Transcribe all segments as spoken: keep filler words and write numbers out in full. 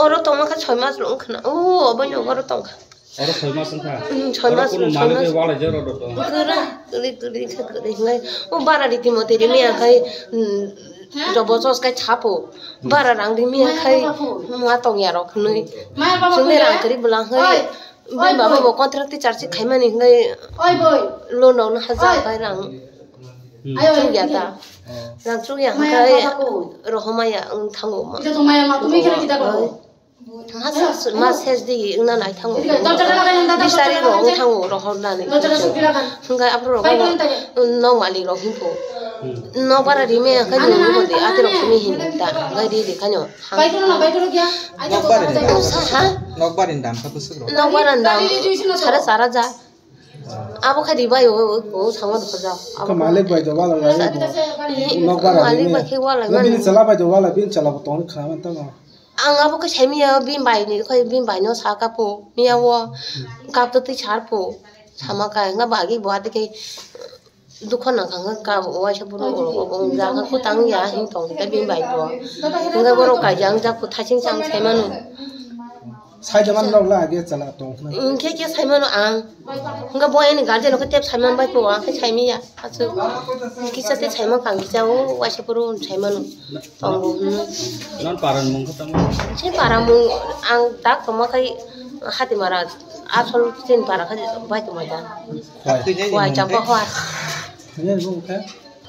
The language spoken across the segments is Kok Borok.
Oro tongma kha soi mas rok wngkha na. O, obo ni oro tongkha. Oro soi mas wngkha? Hmm, soi mas, soi mas. Oro kunu manwi bai walai jak rok tong? Kwrwi, kwrwi, kwrwi kha kwrwi hinwi. O bara riti moti rimi ya khai, hmm, jobo sos kai chapo. Bara rang rimi ya khai, ma tong ya rok hinwi. Chwngni rang kwrwi bwlang hai. Bini baba bo contract teacher se khaimani hinwi loan rok no hajar khai rang. Hmm. Chukya ta. Oh. Rang chukya hwnkhe rohormaya wng thango ma. Mas, mas ses di wngna nai thango. Bis tarik rok wng thango rohornani. Hwnkhe aphuru rok no malik rok hwnkhe. Hmm. Nok bara rime hwnkhe nwng bo di ati rok simi hin ta. Hwnkhe ri di khaino. Nokbar ni dam. Saha? Nokbar ni dam kha bwswk rok. Nokbar ni dam sara sara ja. Abo khe ribai o, o, o, sangma dukha ja. Abo khe malik bai do wala lai bo. Nokbar ni malik bai khe wala mani. Bini chala bai do wala, bini chala bo tong kha man tamo. Ang abo khe sai miya, bini bai ni, khoi bini bai no sa kapo, miya o, kap to twi sar po, sama kai, nga bagi bo ati khe, dukha nang kha, nga ka waisa buru, o, o, ja kha kutang ya, hin tong khe bini bai bo. Nga borok kai jang ja kho thasing chang sai manu. Sai jaman nok la age chala tong khna. Hingkhe khe sai mano ang. Hingkhe bo ani guardian khe tep sai man bai po ang khe sai miya. Achu kisa te sai man kang kisa o waisa puro sai mano. Tongo hwnwi. Non paran mung khe tamo? Se para mung ang tak tongma khai hati mara asol chin para khai bai tongma da. Wai. Wai chapa hwa. Nini mung khe?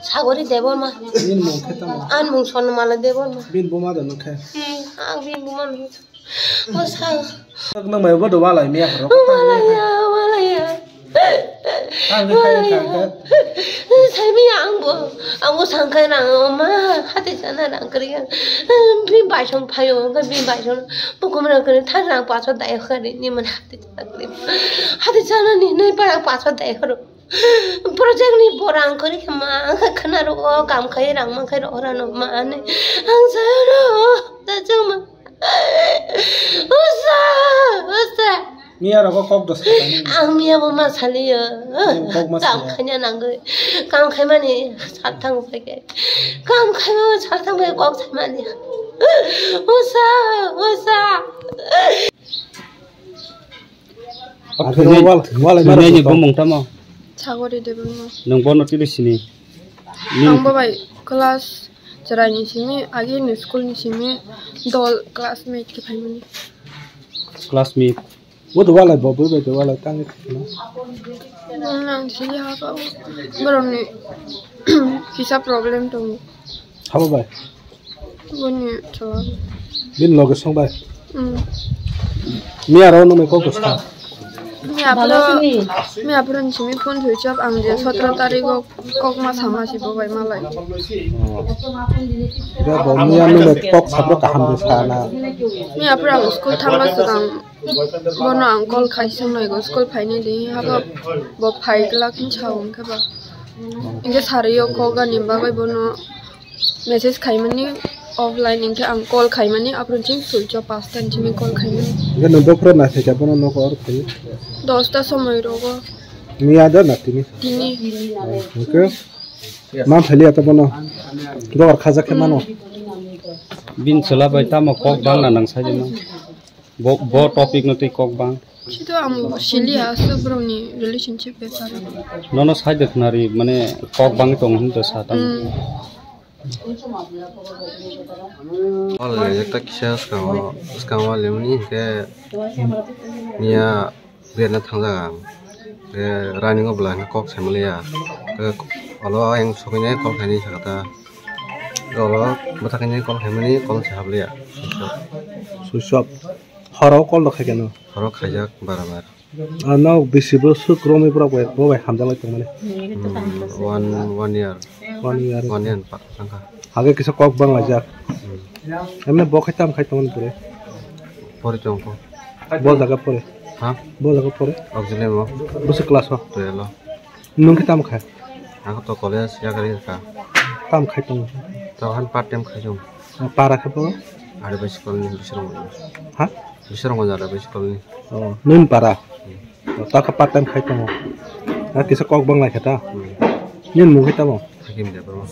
Sagori Debbarma. Nini mung khe tamo? An mung Sonnamala Debbarma. Bin buma da nung khe? Hmm, ang bin buma nung. O sa. Nang mai bodo walai miya horo. Walai ya, walai ya. Ang khe khai kha khe. Sai miya ang bo, ang bo sangkai rang o ma, hati sana rang kri ya. Bin bai song phayo, bin bai song. Bukum rang kri thar rang paso dai khari ni man hati sana kri. Hati sana ni nai para paso dai kharo. Project ni borang kori khe ma ang khe khna ro kam khai rang ma khai ro ora no ma ani ang sa ro ta chang ma. Usa, usa. Miya rogo kok dos kha tani. Ang miya bo ma sali yo. Kok ma sali. Kam khaina nang goi. Kam khai mani sal thang bai ke. Kam khai ma sal thang bai kok sai mani. Usa, usa. Akhirno wal, wal, wal, nini bumung tamo? Sagori Debbarma. Nwng bono tini sini? Ang bo bai class chwraini simi, agini school ni simi dol classmate khe phaimani. Classmate? Bo do walai bo, bo bai do walai tangwi thangna. Ang sili ha ka borokni kisa problem tongo. Habo bai? Boni chwla. Bini loge song bai? Hmm. Miya ro nung mai kok bwsa? Miya phuru, miya phuru ni simi phone thwi chap ang je sotro tarik o kok ma sama si bo bai malai. Oh. Ga bo miya nung mai kok sabro kaham bwsa na. Miya phuru ang school thangma swkang bono ang call khai song nai go school phaini di habo bo phai glak hin chao hwnkhe ba. Hwnkhe sari o kok ani bagwi bono message khaimani offline, hwnkhe ang call khaimani, aphuru chwng switch off, pasta ni simi call khaimani. Hwnkhe nwng bokhorok naithai kha bono nogo oro phaiwi? Dosta somoi rogo. Miya da na tini? Tini. Hwnkhe ma phailiya ta bono? Dogar khajak khe mano? Bini chwla bai tamo kok bangna nang sai de ma? Bo, bo topic no twi kok bang. Chito ang sili aswk borokni relationship bepar. Nono side khwnari mane kok bangwi tongo hinwi sa tamo. Hmm. Wal ekta kisa swkango, swkango limni hinkhe miya berna thangjak ang. Hinkhe running o bwla hinkhe kok saimaliya. Hinkhe olo ayang sokwi nai kok khainai sakha ta. Olo bwthaknai kok khaimani kok se habliya. Switch off. Horo call rok khaikhe no? Horo khaijak bara bar. Ah, nok bisi bo swk romwi borok bai, bo bai hamjak lai tongmani? Hmm, one, one year. One year. One year pa-, tangkha. Hage kisa kok bang laijak. Hmm. Emne bo khai tam khai tongmani pore? Pori tongkho. Bo jaga pore? Ha? Bo jaga pore? Auxiliary mo. Bwswk class o? Twelve o. Nwng khe tamo kha? Ang to college yakarwi kha. Tamo khai tongo? To han part time khai tongo. O, para khe bo? Ari bai school ni bisrong. Ha? Bisrong jara bai school ni. O, nwng para? Hmm. O, ta khe part time khai tongo. A kisa kok bang lai kha ta? Hmm. Nwng mung khe tamo? Hakim de bro.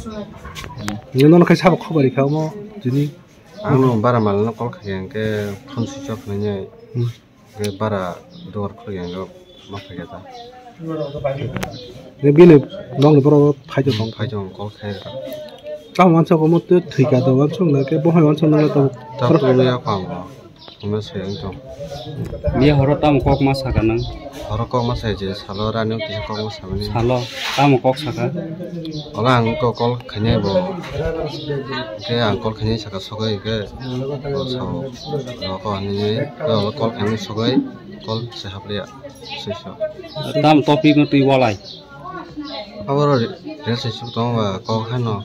Nwng nono khai sabo khobor rikha omo tini. Ang no bara malno call khaikha, hwnkhe phone switch off hinwi. Hmm. Hwnkhe bara dugar khulukya, hwnkhe ma phaikha ta. Hwnkhe bini nokni borok phai tong. Phai tong, call khai. Tamo wansok omo twi thwikha to, wansok na khe bohai wansok nang to. Ta twi ya kha bo. Hwnwi se wng tong. Miya horo tamo kok ma saka nang? Horo kok ma sai je, salo rani kisa kok ma samani. Salo, tamo kok saka? Ola ang kok call khainai bo. Ke ang call khainai saka sogwi ke. Bo sao. Ro ko ani, ke ola call khainai sogwi, call se hapliya. Soi so. Tam topic no twi walai. Aboro re, re se suk tong ba kok hano.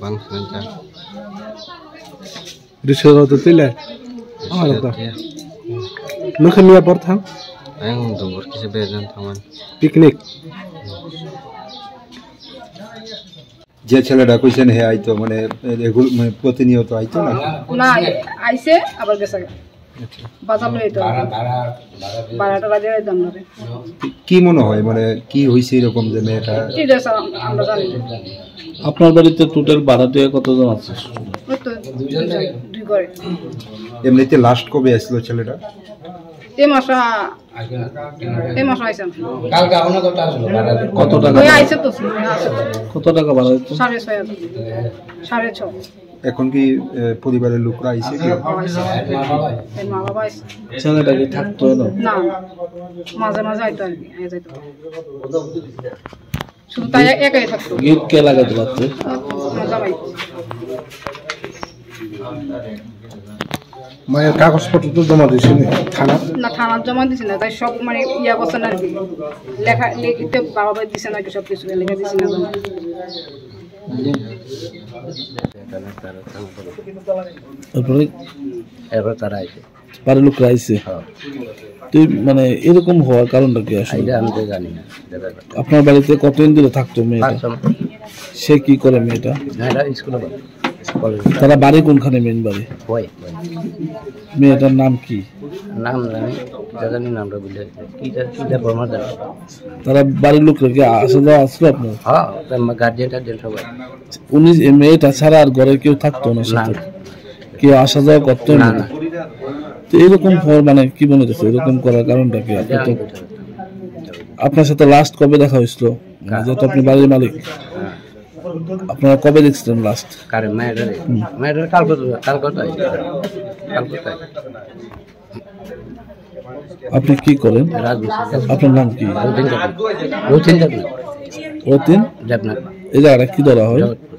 Bang senja. Risoro to tile. Ama to. Nokha miya por thang? Ang dongor kisa bejan thangman. Picnic. যে ছেলেটা কইছেন হে আইতো মানে রেগুল মানে প্রতিনিয়ত আইতো না? না, আইছে আবার গেছে। আচ্ছা। বাজার লই তো। বারোটা বাজে যাইতাম না রে। কি মনে হয় মানে কি হইছে এরকম যে মেয়েটা? কি রে স্যার, আমরা জানি না। আপনার বাড়িতে টোটাল ভাড়াটিয়া কতজন আছে? ওই তো দুইজন, দুই ঘরে। এমনিতে লাস্ট কবে আসলো ছেলেটা? এই মাসে, এই মাসে আইছে। কালকে আপনার কথা আসলো, ভাড়া। কত টাকা ওই ভাড়া? আইছে তো, আইছে তো। কত টাকা ভাড়া দিত? সাড়ে ছয় হাজার। সাড়ে ছ। এখন কি, এ, পরিবারের লোকরা আইছে কি? আইছে। এর মা বাবা আইছে। ছেলেটা কি থাকতো না? না, মাঝে মাঝে আইতো আর কি, আই যাইতো। শুধু তাই একাই থাকতো। গিট কে লাগাইতে পারতো? আমার জামাই। মায়ের কাগজপত্র তো জমা দিছেনি থানা? না, থানাত জমা দিছে না, তাই সব মানে ইয়া করছে না আর কি। লেখা, লিখিত বাবা ভাই দিছে না কি সব কিছু, লেখা দিছে না জমা। তারপরে এবার তারা আইছে। বাড়ির লোকরা আইছে? হ্যাঁ। তুই মানে এরকম হওয়ার কারণটা কি আসলে? এটা আমি তো জানি না, এটা ব্যাপারটা। আপনার বাড়িতে কতদিন ধরে থাকতো মেয়েটা? পাঁচ ছ মাস। সে কি করে মেয়েটা? না, এটা স্কুলে পড়ে, কলেজে। তারা বাড়ি কোনখানে, মেইন বাড়ি? ওই, ওই। মেয়েটার নাম কি? নাম জানি, এটা জানি নামটা ভুলে গেছি। কি যা-, কি যা বর্মা জানি। তারা বাড়ির লোকরা কি আসা যাওয়া আসলো আপনার? হ্যাঁ, তার মা-, গার্জিয়ান টার্জিয়ান সবাই। উনি, এই মেয়েটা ছাড়া আর ঘরে কেউ থাকতো না না, সাথে? না। কেউ আসা যাওয়া করতো না, না? না। তো এরকম হওয়ার মানে কি মনে হচ্ছে? এরকম করার কারণটা কি? আপনি তো, আপনার সাথে লাস্ট কবে দেখা হয়েছিল? কার? যেহেতু আপনি বাড়ির মালিক। হ্যাঁ। আপনারা কবে দেখছিলেন লাস্ট? কারে? মেয়েটারে? হুম। মেয়েটারে কালকে তো, কালকে তো আইছে। কালকে তো আইছে। আপনি কি করেন? রাজমিস্ত্রি। আপনার নাম কি? রতিন দেবনাথ। রতিন দেবনাথ। রতিন? দেবনাথ। এই জায়গাটা কি ধরা হয়? জগৎপুর।